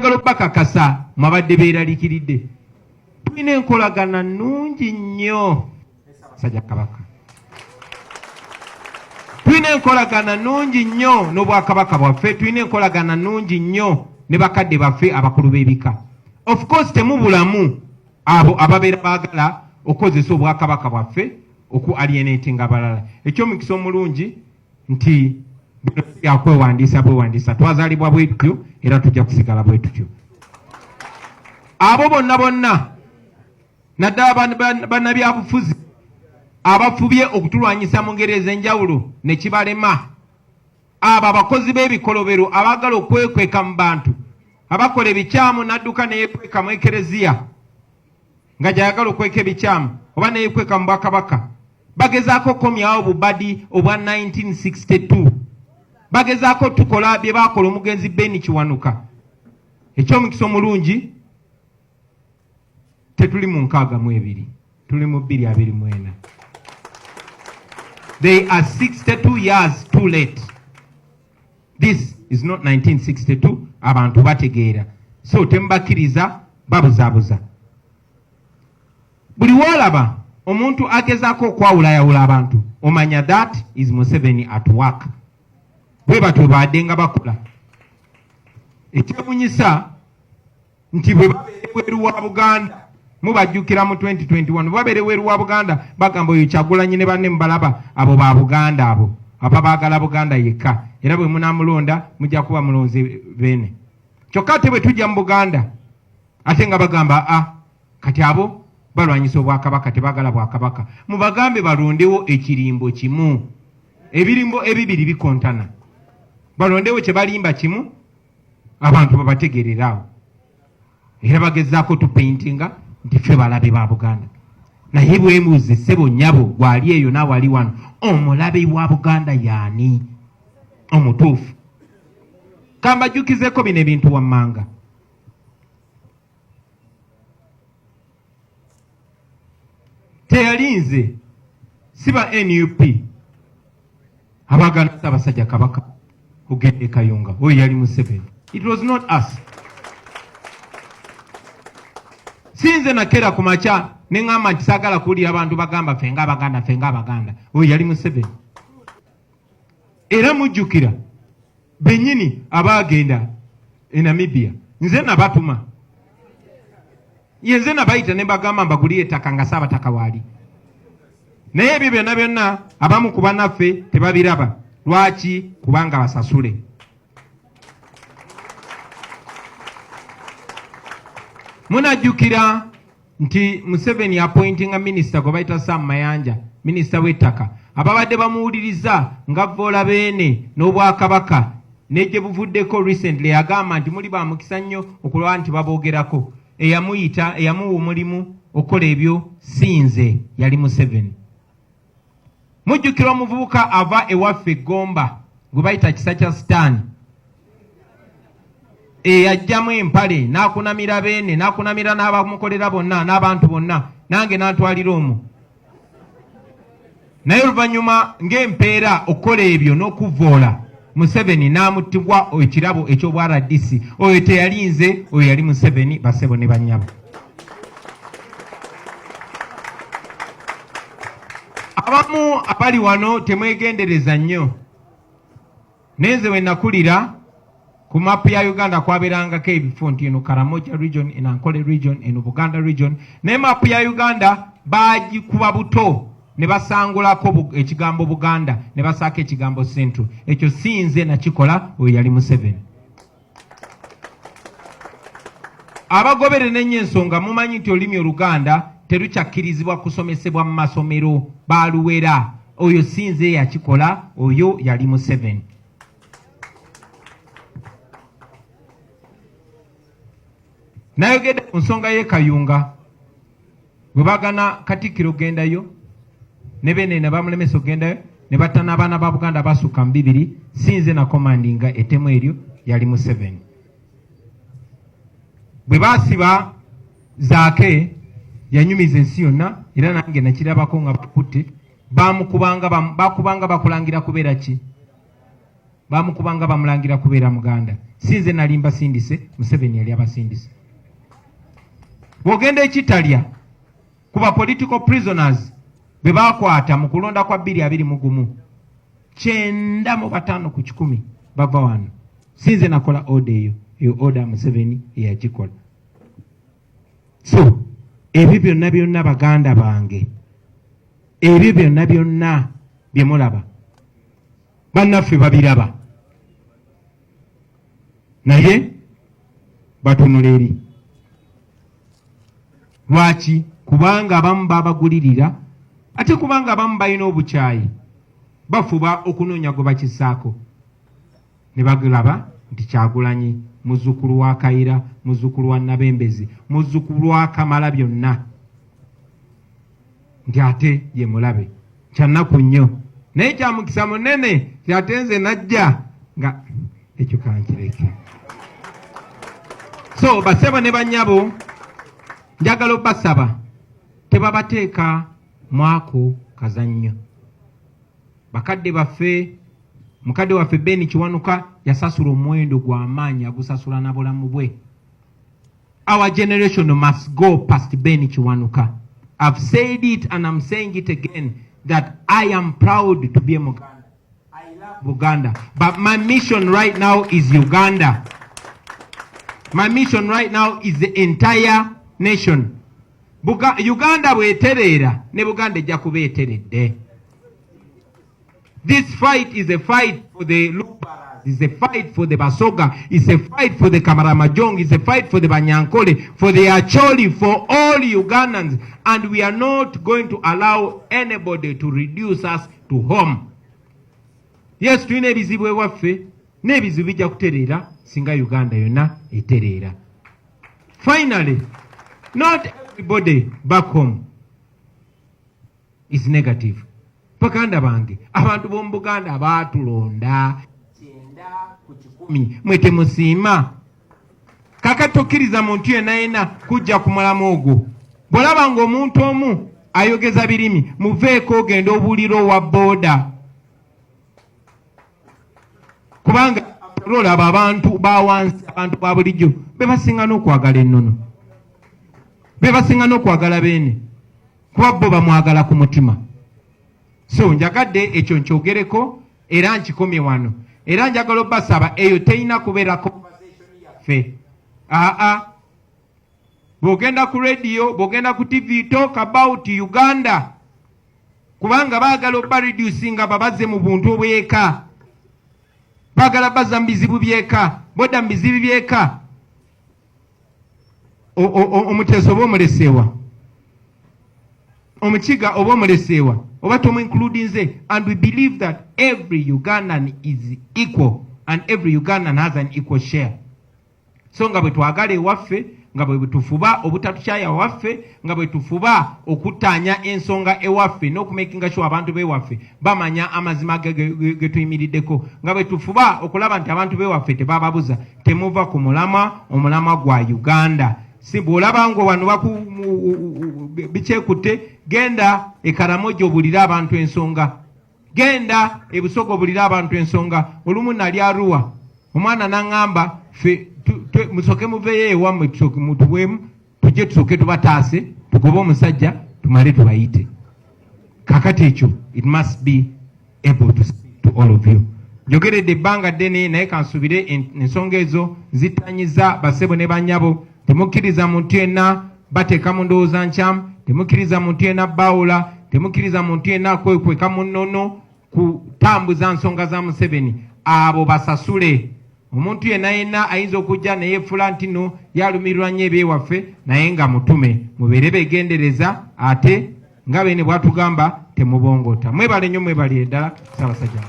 Njagala obakakasa mwabadde beeraliikiridde, tulina enkolagana nnungi nnyo Ssaabasajja Kabaka, tulina enkolagana nnungi nnyo n'Obwakabaka bwaffe, tulina enkolagana nnungi nnyo ne bakadde baffe abakulu b'ebika. Of course temubulamu abo ababeera baagala okukozesa Obwakabaka bwaffe oku alienatinga abalala. Ekyomukisa omulungi nti bino si byakwewandiisa bwewandiisa, twazaalibwa bwe tutyo era tujja kusigala bwe tutyo. Abo bonna bonna naddala bannabyabufuzi abafubye okutulwanyisa mu ngeri ez'enjawulo ne kibalema, abo abakozi b'ebikolobero abaagala okwekweka mu bantu, abakola ebikyamu n'adduka neyekweka mu ekereziya nga gy'ayagala okweka ebikyamu oba neyekweka mu bwakabaka, bagezaako okukomyawo bubadi obwa 1962, bagezaako tukola bye baakola omugenzi Ben Kiwanuka. Ekyomukisa omulungi tetuli mu 62, tuli mu 2024. They are 62 years too late. This is not 1962. Abantu bategeera, so temubakkiriza babuzaabuza. Buli woolaba omuntu agezaako okwawulayawula abantu, omanya that is Museveni at work. Bwe batyo baadde nga bakola. Ekyewunyisa nti bwe babeera ebweru wa Buganda, mubajjukira mu 2021, bwe babeera ebweru wa Buganda bagamba oyo Kyagulanyi ne banne mubalaba, abo ba Buganda, abo ababaagala Buganda yekka, era bwe munaamulonda mujja kuba mulonze beene. Kyokka ate bwe tujja mu Buganda ate nga bagamba a kati abo balwanyisa Obwakabaka, tebaagala Bwakabaka. Mubagambe balondewo ekirimbo kimu, ebirimbo ebibiri bikontana, balondewo kye balimba kimu, abantu babategereraawo. Era bagezaako tupaintinga nti ffe balabe ba Buganda, naye bwemuuze ssebo nnyabo gwali eyo naawe ali wano, omulabe wa Buganda yaani omutuufu? Kambajjukizeeko bino ebintu wammanga. Teyalinze si ba NUP abaagala Ssaabasajja Kabaka ogenda e Kayunga, oyo yali Museveni. It was not us. Sinze nakera ku makya ne ŋŋamba nti saagala kuwulira abantu bagamba ffe ng'Abaganda, ffe ng'Abaganda, oyo yali Museveni. Era mujjukira bennyini abaagenda e Namibia, nze nabatuma, ye nze nabayita ne mbagamba mbagulire ettaka nga Saabataka waali. Naye ebyo byonna byonna abamu ku bannaffe tebabiraba. Lwaki? Kubanga basasule. Munajjukira nti Museveni appointinga minisita gwe bayita Sam Mayanja, minisita w'ettaka. Ababadde bamuwuliriza nga vvoola Beene n'Obwakabaka ne gye buvuddeko recently yagamba nti muli ba mukisa nnyo okulaba nti baboogerako. Eyamuyita, eyamuwa omulimu okukola ebyo si nze, yali Museveni. Mujjukira omuvubuka ava ewaffe Gomba gwe bayita Kisa kya Sitaani, eyajjamu empale n'akunamira Beene n'akunamira n'abamukolera bonna n'abantu bonna, nange n'antwalira omwo. Naye oluvannyuma ng'empeera okukola ebyo n'okuvvoola Museveni, n'amuttibwa ekirabo eky'obwa RDC. Oyo teyali nze, oyo yali Museveni. Basebo ne bannyabo, abamu abali wano temwegendereza nnyo, naye nze we nakulira ku mapu ya Uganda kwabeerangako ebifo nti eno Karamoja region, eno Ankole region, eno Buganda region, naye mapu ya Uganda baagikuba buto ne basangulako ekigambo Buganda ne basaako ekigambo Central. Ekyo si nze nakikola, oyo yali Museveni. Abagoberera ennyo ensonga mumanyi nti olulimi Oluganda terukyakkirizibwa kusomesebwa mu masomero, baaluwera. Oyo si nze yakikola, oyo yali Museveni. Nayogedde ku nsonga y'e Kayunga bwe bagana Katikkiro okugendayo ne Beene ne bamulemesa okugendayo ne batta n'abaana ba Buganda basukka mu 2. Si nze nakomandinga ettemu eryo, yali Museveni. Bwe baasiba Zaake yanyumiza ensi yonna, era nange nakirabako nga bakutte bamukubanga, bakubanga bakulangira kubeera ki. Bamukubanga bamulangira kubeera Muganda. Si nze nali mbasindise, Museveni yali abasindise. Bw'ogenda ekitalya ku ba political prisoners be baakwata mu kulonda kwa 2021, 95 bava wano. Si nze nakola order eyo, eyo order Museveni eyagikola. So ebyo byonna byonna, baganda bange, ebyo byonna byonna bye mulaba, bannaffe babiraba, naye batunula eri. Lwaki? Kubanga abamu babagulirira, ate kubanga abamu balina obukyayi, bafuba okunoonya gwe bakisaako ne bagulaba nti Kyagulanyi muzzukulu wa Kayira, muzzukulu wa Nabembezi, muzzukulu wa Kamala byonna, nti ate ye mulabe. Kyannaku nnyo, naye kyamukisa munene ti ate nze najja nga ekyo kankireke. So basebo ne bannyabo, njagala obbasaba tebabateeka mwako kazannyo. Bakadde baffe, mukadde waffe Ben Kiwanuka yasasula omuwendo gw'amaanyi, agusasula na bulamu bwe. Our generation must go past Ben Kiwanuka. I've said it and I'm saying it again that I am proud to be a Muganda. I love Buganda, but my mission right now is Uganda. My mission right now is the entire nation. Uganda bw'etereera, ne Buganda ejja kuba eteredde. This fight is a fight for the Lubaras, it's a fight for the Basoga, it's a fight for the Kamaramajong, it's a fight for the Banyankole, for the Acholi, for all Ugandans. And we are not going to allow anybody to reduce us to home. Yes, tulina ebizibu ewaffe, n'ebizibu bijja kutereera singa Uganda yonna etereera. Finally, not everybody back home is negative. Baganda bange, abantu b'omu Buganda baatulonda 90, mwe temusiima. Kakati tokkiriza muntu yenna yenna kujja ku mulamu ogwo. Bw'olaba ng'omuntu omu ayogeza birimi, muveeko, ogenda obuulira owa booda, kubanga olaba abantu ba wansi, abantu ba bulijjo be basinga n'okwagala ennono, be basinga n'okwagala beene, kuba bo bamwagala ku mutima. So njagadde ekyo nkyogereko era nkikomye wano. Era njagala obbasaba, eyo terina kubeera conversation yaffe. Aa, bw'ogenda ku radio, bw'ogenda ku TV, talk about Uganda, kubanga baagala obba reducinga babaze mu buntu obweka, baagala bazza mu bizibu byeka. Bodda mu bizibu byeka, Omuteeso oba omuleseewa, Omukiga oba omuleseewa, oba tomuincludinze. And we believe that every Ugandan is equal and every Ugandan has an equal share. So nga bwe twagala ewaffe, nga bwe tufuba obutatukyaya waffe, nga bwe tufuba okuttaanya ensonga ewaffe n'okumakinga sure abantu b'ewaffe bamanya amazima ge tuyimiriddeko, nga bwe tufuba okulaba nti abantu b'ewaffe tebababuza, temuva ku mulamwa. Omulamwa gwa Uganda. Si bw'olaba nga wano bikyekutte, genda e Karamoja obulire abantu ensonga, genda ebusoga obulire abantu ensonga. Olumu nali Arua, omwana naŋŋamba, fe musooke muveeyo ewammwe, tusooke mutuweemu tujje tusooke tubataase, tugobe omusajja, tumale tubayite. Kakati ekyo, it must be able to speak to all of you. Njogeredde ebbanga ddene, naye kansubire ensonga ezo zittanyiza. Basebo ne bannyabo, temukkiriza muntu yenna bateeka mu ndowooza nkyamu, temukkiriza muntu yenna bawula, temukkiriza muntu yenna kwekweka mu nnono kutambuza nsonga za Museveni. Abo basasule. Omuntu yenna yenna ayinza okujja neyeefula nti no yalumirirwa nnyo ebyewaffe, naye nga mutume, mubeere begendereza. Ate nga bene bwatugamba, temubongota. Mwebale nnyo, mwebale eddala. Ssaabasajja.